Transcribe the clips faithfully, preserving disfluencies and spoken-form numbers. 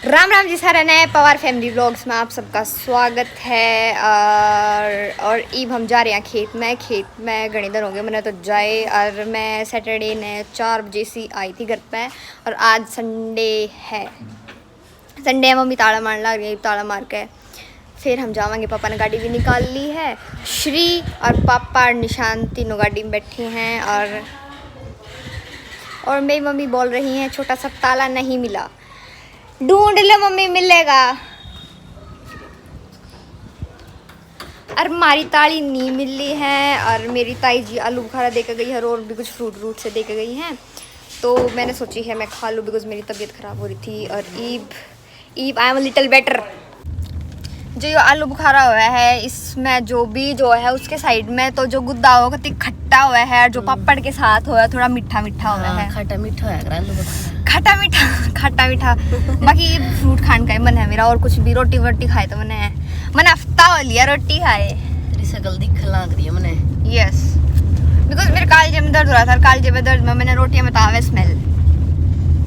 राम राम जी सारे, नए Pawar family vlogs में आप सबका स्वागत है। और और ईब हम जा रहे हैं खेत में। खेत में घणे दिन हो गए मैंने तो जाए, और मैं सैटरडे ने चार बजे सी आई थी घर पे, और आज संडे है। संडे है, मम्मी ताला मारने लग रही है, ताला मार के फिर हम जावांगे। पापा ने गाड़ी भी निकाल ली है। श्री और पापा और निशांत तीनों गाड़ी में बैठे हैं, और और मेरी मम्मी बोल रही हैं, "छोटा सा ताला नहीं मिला, ढूंढ लो मम्मी, मिलेगा।" और हमारी ताली नहीं मिली है, और मेरी ताई जी आलू बुखारा दे के गई है, और भी कुछ फ्रूट व्रूट से दे के गई हैं। तो मैंने सोची है मैं खा लूँ, बिकॉज मेरी तबीयत ख़राब हो रही थी। और ईब ईब आई एम लिटिल बेटर। जो ये आलू बुखारा हुआ है, इसमें जो बीज हुआ है उसके साइड में तो जो गुद्दा हो, कति खट्टा हुआ है, और जो हम्म। पापड़ के साथ हुआ है, थोड़ा मीठा मीठा हुआ हाँ, है। खट्टा मीठा होया करे आलू बुखारा। खट्टा मीठा, खट्टा मीठा। बाकी ये फ्रूट खाने का ही मन है मेरा, और कुछ भी, रोटी वोटी खाए तो मैंने, मैंने हफ्ता हो लिया रोटी खाए। तेरी शकल दिखने लग रही है मने। यस, बिकॉज मेरे कालजे में दर्द हो रहा था, और कालजे में दर्द में मैंने रोटियां में तो आवे स्मेल।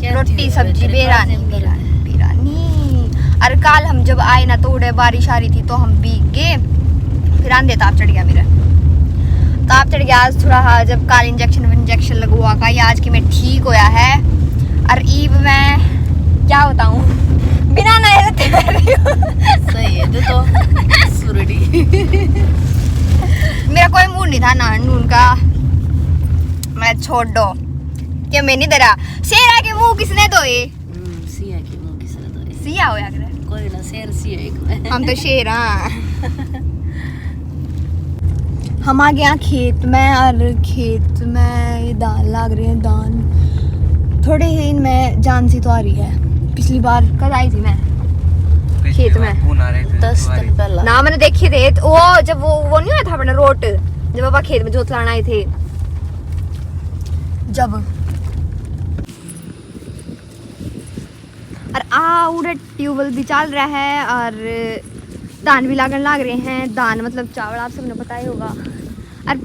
क्या रोटी थी? सब्जी तेरे बेरा कालजे नहीं, में दर्द बेरा है? नहीं, बेरा नहीं। और काल हम जब आए ना, तो उड़े बारिश आ रही थी, तो हम भीग गए, फिर आंधे ताप चढ़ गया मेरे। ताप चढ़ गया आज थोड़ा, हाँ, जब काल इंजेक्शन इंजेक्शन लगवा का, ये आज की मैं ठीक होया है। और ईब मैं क्या बताऊं, बिना नहाए रहते रह रही हूँ। सही है, तू तो सुरड़ी। मेरा कोई मूड नहीं था नहान नून का, मैं छोड़ दो, कि मैं नहीं डरा। शेरा के मुंह किसने धोए? हम्म, सिया के मुंह किसने धोए? सिया होया करे। कोई ना, शेर सिया एक में। हम तो शेर हाँ। हम आ गए हैं खेत में, और खेत में ये धान लाग रहे हैं, धान। थोड़े ही इनमें जान सी तो आ रही है। पिछली बार कब आई थी मैं पिछली खेत बार में? कौन आ रहे थे दस तुम्हारे? दिन पहला। ना, मैंने देखे थे तो वो, जब वो वो नहीं हुआ था अपना रोट, जब पापा खेत में जोत लाना आए थे, जब। और आ उड़े ट्यूबवेल भी चल रहा है, और धान भी लागण लाग रहे हैं। धान मतलब चावल, आप सबने पता ही होगा। और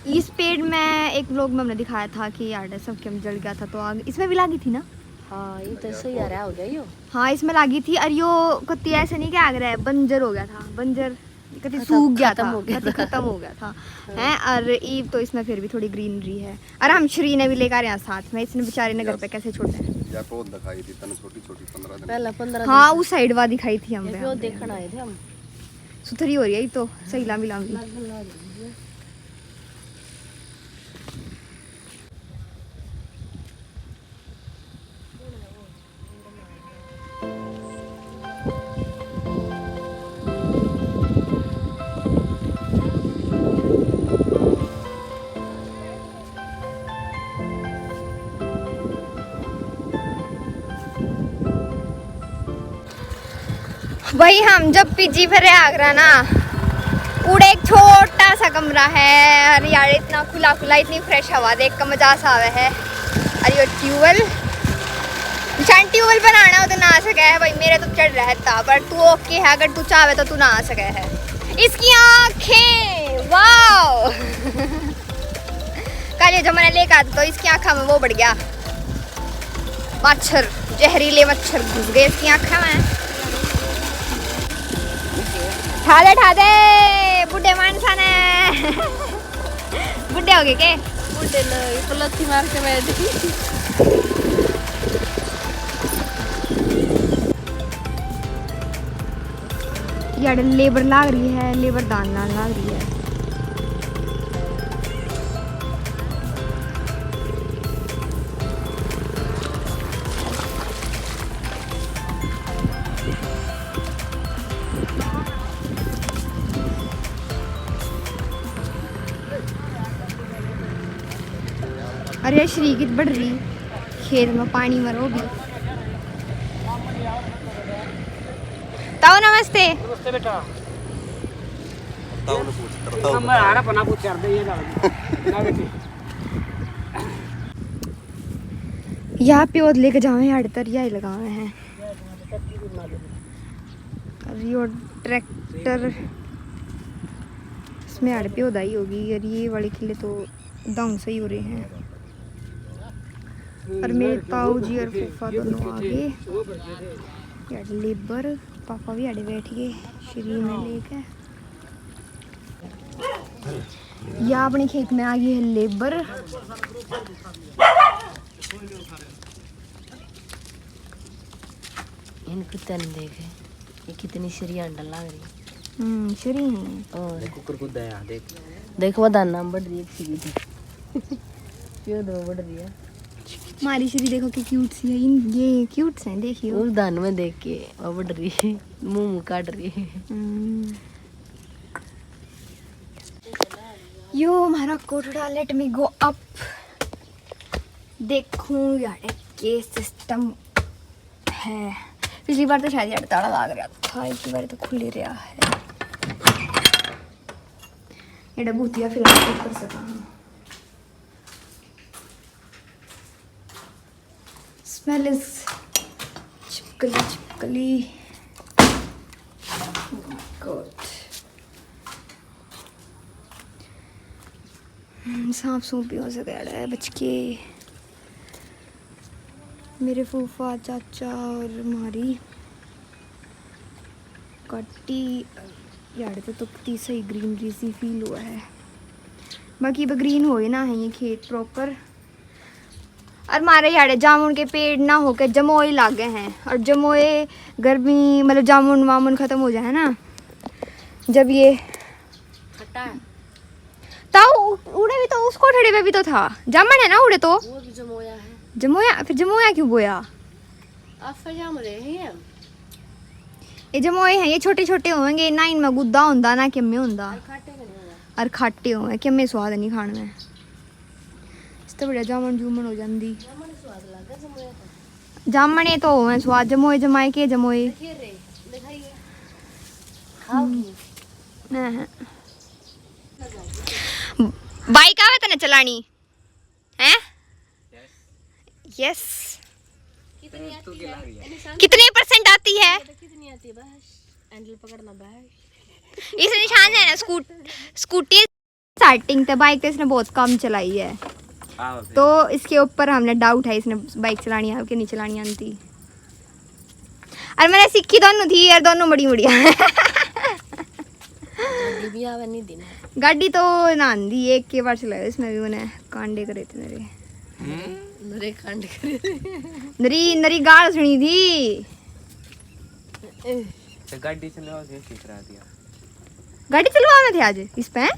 इस पेड़ में एक व्लॉग में हमने दिखाया था कि यार सब के जल गया था, तो आग इसमें भी लागी थी ना। हाँ, ये तो सही आ रहा हो गया यो। हाँ, इसमें लागी थी, और यो कत्ती ऐसे नहीं कि आग रहा है, बंजर हो गया था, बंजर कत्ती खत्म, सूख गया खत्म था, हो गया कत्ती था। खत्म हो गया था। हाँ। हैं, और ईब तो इसमें फिर भी थोड़ी ग्रीनरी है। और हम श्री ने भी लेकर आए हैं साथ में, इसने बेचारे ने घर पे कैसे छोड़ा है। या तो दिखाई थी तने छोटी छोटी पन्द्रह दिन। पहला पन्द्रह दिन हाँ, उस साइड वा दिखाई थी हम ये पे, भी वो हम पे। देखण आए थे हम। सुथरी हो रही है ये तो, सही लांबी लांबी। भाई, हम जब पीजी पे रहा करा ना, उड़े एक छोटा सा कमरा है, और यार इतना खुला खुला, इतनी फ्रेश हवा देख के मजा सा आवे है। और ये ट्यूबवेल, निशान ट्यूबवेल बनाना हो तो नहा सके है भाई, मेरे तो चढ़ रहा था, पर तू ओके है, अगर तू चाहे तो तू नहा सके है। इसकी आंखें, वाओ। कल ये जो मैंने लेकर आता तो इसकी आंखा में वो बढ़ गया मच्छर, जहरीले मच्छर घुस गए इसकी आंखा में। ठा दे, ठा दे, बुढ़े मानसा ने। बुढ़े हो गए के? बुढ़े नहीं, पलथी मार के बैठ गई। यार लेबर लाग रही है, लेबर धान लान लाग रही है। अरे श्री कित बढ़ रही खेत में पानी में रो भी। ताऊ नमस्ते। नमस्ते बेटा। ताऊ ने पूछ, ताऊ ने मैं पूछ। हारा पना पूछ यार, ये ना, ना बेटी। यहाँ पे और लेके जावे हैं, आड़तर यही लगावे हैं। और ये ट्रैक्टर, इसमें आड़ पे उदाई होगी। और ये वाले किले तो दाऊ सही हो रहे हैं। और मेरे ताऊ जी और फूफा दोनों आ गए। यार लेबर पापा भी आड़े बैठ गए, श्री ने लेके। या अपने खेत में आ गई है लेबर। इनको तन देखे, ये कितनी श्री अंडा लाग रही। हम्म, श्री है। और कुकर कूदा है, देख। देख, वो दाना बढ़ रही है, एक सीधी। क्यों दो बढ़ रही है? हमारी श्री देखो कि क्यूट सी है। इन, ये क्यूट से हैं, देखियो। उस दान में देख के वो बढ़ रही है, मुंह मुंह काट रही है। हम्म। यो हमारा कोठड़ा, let me go up। देखूं यार के सिस्टम है। पिछली बार तो शायद यार ताला लाग रहा था, इस बार तो खुल ही रहा है। एड़ा भूतिया फिल्म shoot कर सका। Smell is चिपकली चिपकली। Oh my God। हम्म, सांप सूप भी हो सकता है, बच के। मेरे फूफा, चाचा और मारी काटी यार तो तुकती सही ग्रीनरी सी फील हुआ है। बाकी अब ग्रीन हो ही ना है ये खेत प्रॉपर। और मारे याड़े जामुन के पेड़ ना होके जमोए लागे हैं, और जमोए गर्मी, मतलब जामुन वामुन खत्म हो जाए ना, जब ये खट्टा है। ताऊ, उड़े भी तो, उस कोठड़े पे भी तो था जामन, है ना? उड़े तो वो भी जमोया है। जमोया, फिर जमोया क्यों बोया? आप जाम रहे हैं। ये जमोए हैं, ये छोटे छोटे होंगे ना, इनमें गुद्दा होंदा ना किम्मे होंदा। और खाटे के नहीं होंगे। और खाटे होंगे, किम्मे स्वाद नहीं खाने में। इस तो बढ़िया जामन जूमन हो जांदी। जामन स्वाद लगे जमोए तो। जामने तो होवे स्वाद, जमोए जमाए के जमोए। देखिए रे, दिखाइए। खाओगी? हम्म। नहीं। बाइक आवे तने चलानी? हैं? यस। कितनी आती है? कितने परसेंट आती है? कितनी आती है? बस हैंडल पकड़ना बस। इस निशान है ना स्कूट-, स्कूटी स्टार्टिंग ते बाइक तो इसने बहुत कम चलाई है, तो इसके ऊपर हमने डाउट है इसने बाइक चलानी है कि नहीं चलानी आती। और मैंने सीखी दोनों थी यार, दोनों बड़ी बढ़िया। गाड़ी भी आवे नहीं दिन। गाड़ी तो ना आंदी, एक के बार चलायो इसमें भी, मैंने कांडे करे थे मेरे। हम्म? नरे कांड करे। नरी, नरी गाल सुनी थी। तो गाड़ी चलाओ से सीख रहा दिया। गाड़ी चलवा में थे आज इस पे, हैं?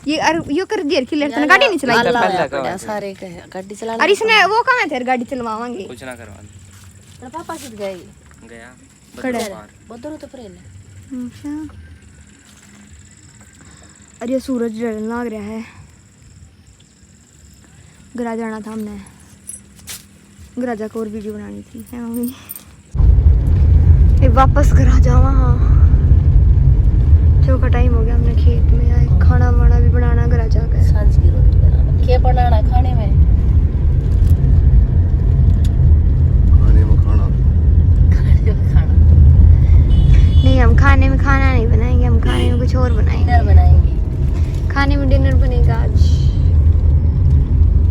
ये अर-, यो कर दिया कि लड़का ने गाड़ी नहीं चलाई। अल्लाह पहला पड़ा सारे के गाड़ी चलाना। और इसने वो कहाँ थे गाड़ी चलवावांगे? कुछ ना करवा। तेरा पापा कित गए? गया। कड़े। बदर तो परेल। अच्छा। अरे सूरज डरने लग रहा है। घरा जाना था हमने, घरा जाकर और वीडियो बनानी थी, है मम्मी? ये वापस घरा जावा। हाँ, जो का टाइम हो गया, हमने खेत में आए, खाना वाना भी बनाना घरा जाकर। सांझ की रोटी बनाना। क्या बनाना खाने में? खाने में खाना। खाने में खाना। नहीं, हम खाने में खाना नहीं बनाएंगे, हम खाने में कुछ और बनाएंगे। Dinner बनाएंगे। खाने में डिनर बनेगा आज।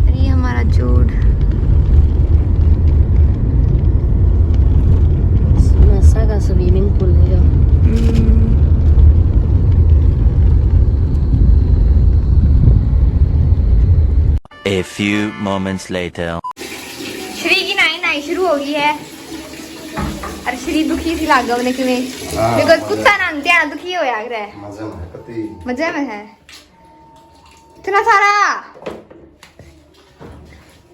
अरे, ये हमारा जोड़। नशा का स्विमिंग पूल है। हम्म। A few moments later. Shri की नाई नाई शुरू हो गई है। अरे, श्री दुखी सी लाग गया उन्हें किवें। हाँ, बिकॉज मजा। कुत्ता ना आंते आना दुखी होया करे। मजा में है, पति। मजा में है। इतना सारा।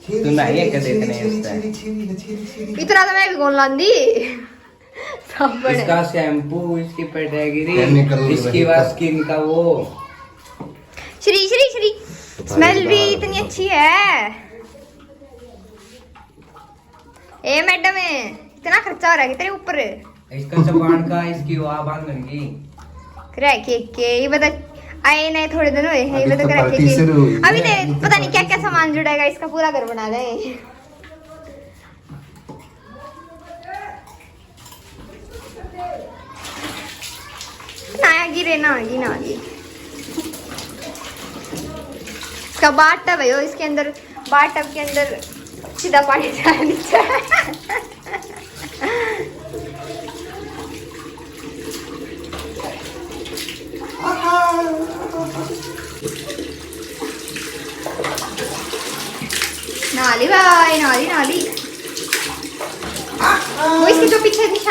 तू नहाई है कदे इतने उससे? इतना तो मैं भी कौन लांदी। साबुन है। इसका शैम्पू, इसकी पेडागिरी, केमिकल इसकी वास्किन का वो। श्री, श्री, श्री। स्मेल भी इतनी अच्छी है। ए मैडम, इतना खर्चा हो रहा है तेरे ऊपर। इसका चबान का, इसकी वा बांधन की। रह के, के, ये बता, आए नए थोड़े दिन हुए हैं, ये अभी बता तो रह के, पार्टी के। शुरू हुई अभी है, तो अभी तो पता नहीं क्या क्या पार्टी सामान जुड़ेगा, इसका पूरा घर बना दें। ना गिरे, ना गी, ना गी। इसका बाथ टब है यो, इसके अंदर, बाथ टब के अंदर सीधा पानी जाए नीचे। नाली भाई, नाली, नाली। वो इसके जो पीछे निशान